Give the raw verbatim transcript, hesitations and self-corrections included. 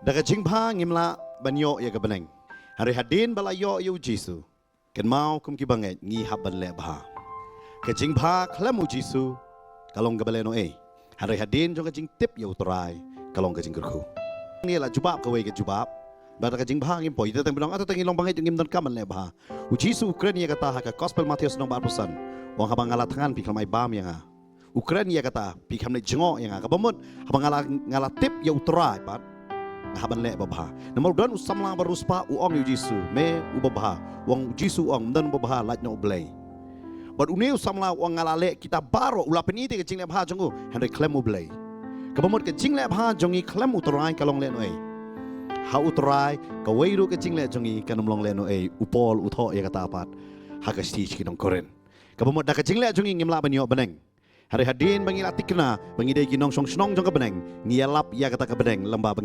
Da ka jingbha ngim lah ban ïoh ïa ka bneng. Hynrei hadien ba la ïoh ïa u Jisu, kynmaw kum ki bangeit ngi hap ban leh bha. Ka jingbha khlem u Jisu ka long kaba lehnohei. Hynrei hadien jong ka jingtip ïa u Trai ka long ka jingkyrkhu. Ngi la jubab kawei ka jubab. Ba da ka jingbha ngim poi, ita tang bynong, ata tang ngi long bangeit ngim donkam ban leh bha. U Jisu u kren ïa kata ha ka Gospel Mathaios lynnong ba arphew san. U ong haba nga la thngan phi khlem ai bam ïa nga. U kren ïa kata, phi khlem leit jngoh ïa nga. Kaba mut, haba nga la, nga la tip ïa u Trai pat, nga hap ban leh babha. Namar u don u samla ba riewspah u ong ïa u Jisu, me u babha. U ong u Jisu u ong, ym don babha lait noh u Blei. Bad une u samla u ong nga la leh kita baroh, u la pyni te ka jingleh bha jong u, hynrei khlem u Blei. Kaba mut ka jingleh bha jong ngi khlem u Trai ka long lehnohei. Ha u Trai, kawei ruh ka jingleh jong ngi kan ym long lehnohei, u Paul u thoh ïa kata pat. Ha ka shithi sha ki nong Korinth. Kaba mut da ka jingleh jong ngi ngim lah ban ïoh bneng. Hynrei hadien ba ngi la tikna ba ngi dei ki nongshong shnong jong ka bneng, ngi ïalap ïa kata ka bneng lyngba ba